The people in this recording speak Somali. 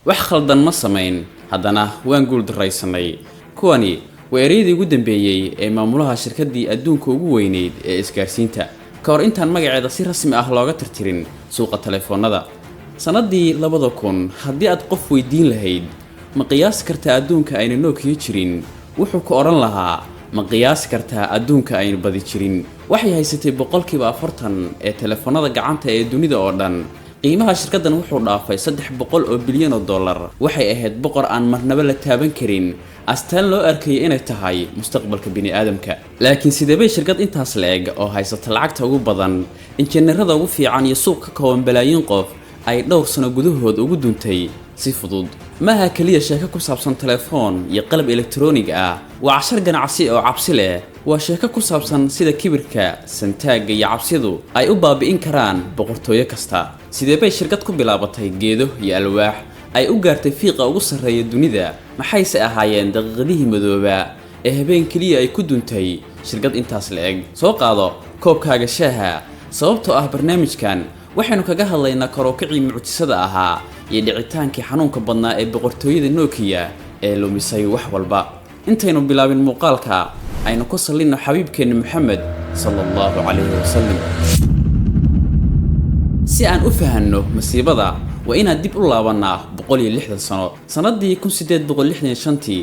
Wax khaldan ma samayn, haddana waan guul daraysanay. Kuwani waa ereyadii ugu dambeeyey ee maamulaha shirkaddii adduunka ugu weyneyd ee isgaarsiinta, ka hor intaan magaceeda si rasmi ah looga tirtirin suuqa telefoonada sannadii 2000. Haddii aad qof weydiin lahayd, "Ma qiyaasi kartaa adduunka ayna Nokia jirin?" wuxuu ku odhan lahaa, "Ma qiyaasi kartaa adduunka aynu badi jirin?" Waxay haysatay 40% ee telefoonada gacanta ee dunida oo dhan. Qiimaha shirkaddan wuxuu dhaafay $300 bilyan. Waxay ahayd boqor aan marnaba la taaban karin, astaan loo arkayay inay tahay mustaqbalka bini'aadamka. Laakiin sidee bay shirkad intaas la-eg oo haysata lacagta ugu badan, injineerada ugu fiican iyo suuq ka kooban balaayiin qof ay dhowr sano gudahood ugu duntay si fudud? Maaha keliya sheeko ku saabsan telefoon iyo qalab elektaroonig ah. Waa cashar ganacsi oo cabsi leh. Waa sheeko ku saabsan sida kibirka, santaagga iyo cabsidu ay u baabi'in karaan boqortooyo kasta. Sidee bay shirkad ku bilaabatay geedo iyo alwaax ay u gaartay fiiqa ugu sarreeya dunida? Maxayse ahaayeen daqiiqadihii madooba ee habeen keliya ay ku duntay shirkad intaas la eg? Soo qaado koobkaaga shaaha, sababtoo ah barnaamijkan waxaynu kaga hadlaynaa kor u kicii mucjisada ahaa iyo dhicitaankii xanuunka badnaa ee boqortooyada Nokia ee lumisay wax walba. Intaynu bilaabin muuqaalka, aynu ku sallinno xabiibkeenna Moxamed sala Allahu calayhi wasalam. Si aan u fahanno masiibada, waa inaan dib u laabannaa 160 sano, sannadii 1865-tii.